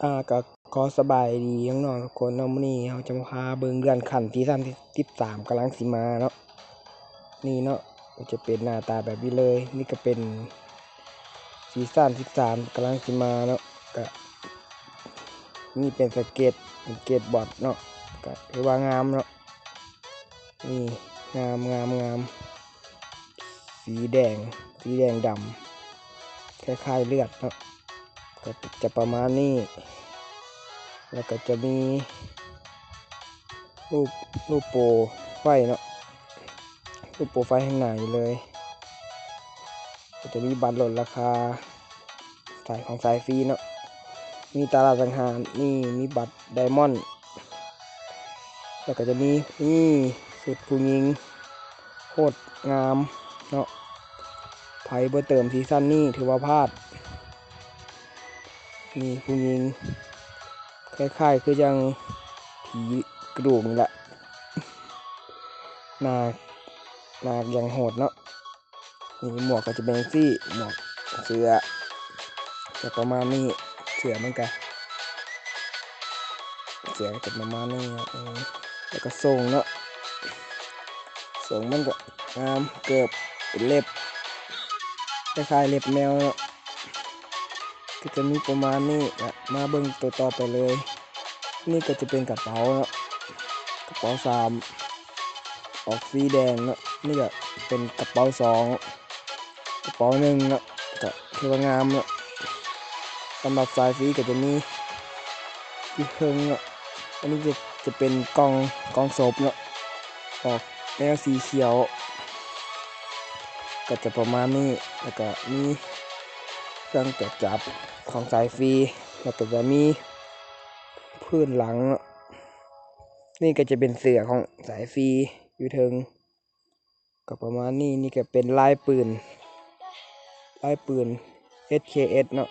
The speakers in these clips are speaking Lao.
ອ່າ ກໍຂໍສະບາຍດີນ້ອງໆທຸກຄົນເນາະ. ມື້ນີ້ເຮົາຈະມາພາເບິ່ງເລື່ອນຂັ້ນຊີຊັນທີສິບສາມກຳລັງຊິມາເນາະ. ນີ້ເນາະ ກໍຈະເປັນໜ້າຕາແບບນີ້ເລີຍ. ນີ້ກໍເປັນຊີຊັນສິບສາມກຳລັງຊິມາເນາະ. ກະນີ້ເປັນສະເກັດ ເປັນສະເກັດບອດເນາະ. ກະຖືວ່າງາມເນາະ. ນີ້ ງາມ ງາມ ງາມ ສີແດງ ສີແດງດຳ ຄ້າຍໆເລືອດເນາະ. ກໍຈະປະມານນີ້. ແລ້ວກໍຈະມີຮູບ ຮູບໂປໄຟເນາະ. ຮູບໂປໄຟຂ້າງໜ້ານີ້ເລີຍ. ກໍຈະມີບັດລົດລາຄາ ສາຍ ຂອງສາຍຟຣີເນາະ. ມີຕາລາງສັງຫານ ນີ້ ມີບັດໄດມອນ. ແລ້ວກໍຈະມີ ນີ້ ຊຸດຜູ້ຍິງ ໂຄດງາມເນາະ. ໃຜບໍ່ເຕີມຊີຊັນນີ້ຖືວ່າພາດ. ນີ້ຜູ້ຍິງ ຄ້າຍໆຄືຈັ່ງຜີກະດູກນີ້ແຫຼະ. ໜ້າ ໜ້າຢ່າງໂຫດເນາະ. ນີ້ໝວກກໍຈະເປັນຈັ່ງຊີ້ ໝວກ ເສື້ອ ຈະປະມານນີ້. ເສື້ອມັນກະ ເສື້ອກໍຈະປະມານນີ້ເນາະ. ເອີ ແລ້ວກໍສົ້ງເນາະ ສົ້ງມັນກໍງາມ. ເກີບເປັນເລັບ ຄ້າຍໆເລັບແມວເນາະ. ກໍຈະມີປະມານນີ້. ແລ້ວມາເບິ່ງໂຕຕໍ່ໄປເລີຍ. ນີ້ກໍຈະເປັນກະເປົາເນາະ ກະເປົາສາມ ອອກສີແດງເນາະ. ນີ້ກໍເປັນກະເປົາສອງ ກະເປົາໜຶ່ງເນາະ. ກໍຖືວ່າງາມເນາະ. ສຳລັບສາຍຟຣີກໍຈະມີຢູ່ເທິງເນາະ. ອັນນີ້ຈະ ຈະເປັນກ່ອງ ກ່ອງສົບເນາະ ອອກແນວສີຂຽວ. ກໍຈະປະມານນີ້. ແລ້ວກໍມີເຄື່ອງຕວດຈັບຂອງສາຍຟຣີ. ແລ້ວກໍຈະມີພື້ນຫຼັງເນາະ. ນີ້ກໍຈະເປັນເສື້ອຂອງສາຍຟຣີຢູ່ເທິງ ກໍປະມານນີ້. ນີ້ກໍເປັນລາຍປືນ ລາຍປືນ ເອັສເຄເອັສ ເນາະ.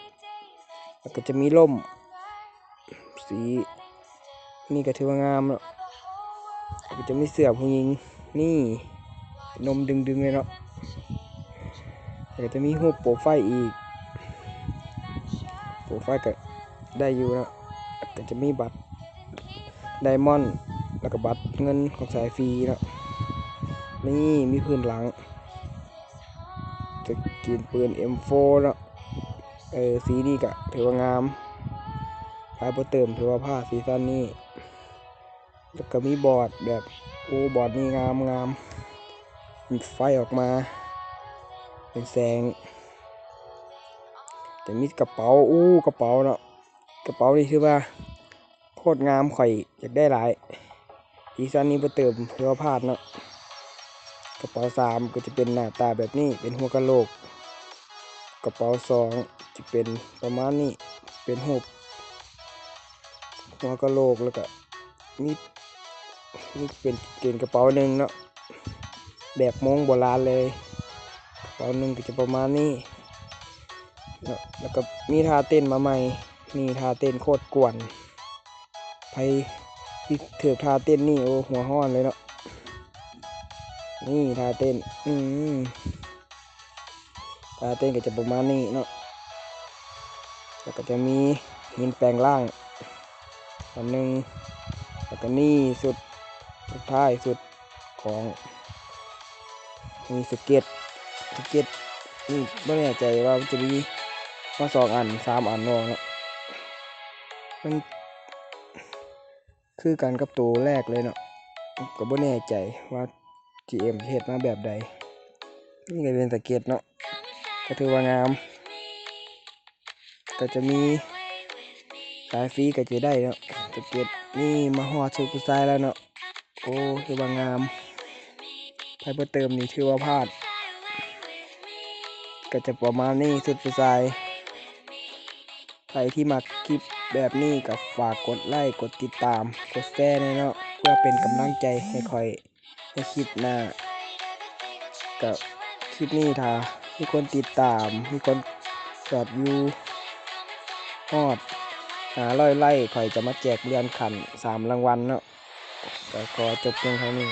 ແລ້ວກໍຈະມີລົມ ສີນີ້ກໍຖືວ່າງາມເນາະ. ແລ້ວກໍຈະມີເສື້ອຜູ້ຍິງ ນີ້ ນົມດຶງໆເລີຍເນາະ. ແລ້ວກໍຈະມີຮູບໂປໄຟອີກ ໂປໄຟກໍໄດ້ຢູ່ເນາະ. ແລ້ວກໍຈະມີບັດໄດມອນ ແລ້ວກໍບັດເງິນຂອງສາຍຟຣີເນາະ. ນີ້ມີພື້ນຫຼັງ ສະກິນປືນເອັມໂຟເນາະ. ເອີ ສີນີ້ກະຖືວ່າງາມ ໃຜບໍ່ເຕີມຖືວ່າພາດຊີຊັນນີ້. ແລ້ວກະມີບອດແບບ ໂອ້ ບອດນີ້ງາມໆ ມີໄຟອອກມາເປັນແສງ. ແລ້ວມີກະເປົາ ໂອ້ ກະເປົາເນາະ. ກະເປົານີ້ຖືວ່າໂຄດງາມ ຂ້ອຍຢາກໄດ້ຫຼາຍ. ຊີຊັນນີ້ບໍ່ເຕີມຖືວ່າພາດເນາະ. ກະເປົາສາມກໍຈະເປັນໜ້າຕາແບບນີ້ ເປັນຫົວກະໂຫຼກ. ກະເປົາສອງຈະເປັນປະມານນີ້ ເປັນຮູບຫົວກະໂຫຼກ ແລ້ວກະມີ ມີເປັນເກງກະເປົາໜຶ່ງເນາະ ແບບມົ້ງໂບລານເລີຍ. ກະເປົາໜຶ່ງກໍຈະປະມານນີ້ເນາະ. ແລ້ວກໍມີທ່າເຕັ້ນມາໃໝ່ ນີ້ທ່າເຕັ້ນໂຄດກວນ. ໃຜທີ່ຖືກທ່າເຕັ້ນນີ້ ໂອ້ ຫົວຮ້ອນເລີຍເນາະ. ນີ້ທ່າເຕັ້ນ ອືມ ທ່າເຕັ້ນກໍຈະປະມານນີ້ເນາະ. ແລ້ວກໍຈະມີຫີນແປງຮ່າງອັນໜຶ່ງ ແລ້ວກໍນີ້ ຊຸດສຸດທ້າຍ ຊຸດ ຂອງມີສະເກັດ ສະເກັດນີ້ບໍ່ແນ່ໃຈວ່າມັນຈະມີມາສອງອັນສາມອັນບໍ່ເນາະ. ມັນຄືກັນກັບໂຕແລກເລີຍເນາະ. ກໍບໍ່ແນ່ໃຈວ່າຈີເອັມເຮັດມາແບບໃດ. ນີ້ກໍເປັນສະເກັດເນາະ ກໍຖືວ່າງາມ. ກໍຈະມີສາຍຟຣີກໍຈະໄດ້ເນາະ ສະເກັດນີ້. ມາຮອດຊຸດຜູ້ຊາຍແລ້ວເນາະ. ໂອ້ ຖືວ່າງາມ ໃຜບໍ່ເຕີມນີ້ຖືວ່າພາດ. ກໍຈະປະມານນີ້ ຊຸດຜູ້ຊາຍ. ໃຜທີ່ມັກຄລິບແບບນີ້ກໍຝາກກົດໄລ ກົດຕິດຕາມ ກົດແຊແດ່ເນາະ ເພື່ອເປັນກຳລັງໃຈໃຫ້ຂ້ອຍ ໃນຄລິບໜ້າ. ກະຄລິບນີ້ຖ້າມີຄົນຕິດຕາມ ມີຄົນຍອດວິວຮອດຫ້າຮ້ອຍໄລ ຂ້ອຍຈະມາແຈກເລື່ອນຂັ້ນສາມລາງວັນເນາະ. ກະຂໍຈົບພຽງເທົ່ານີ້.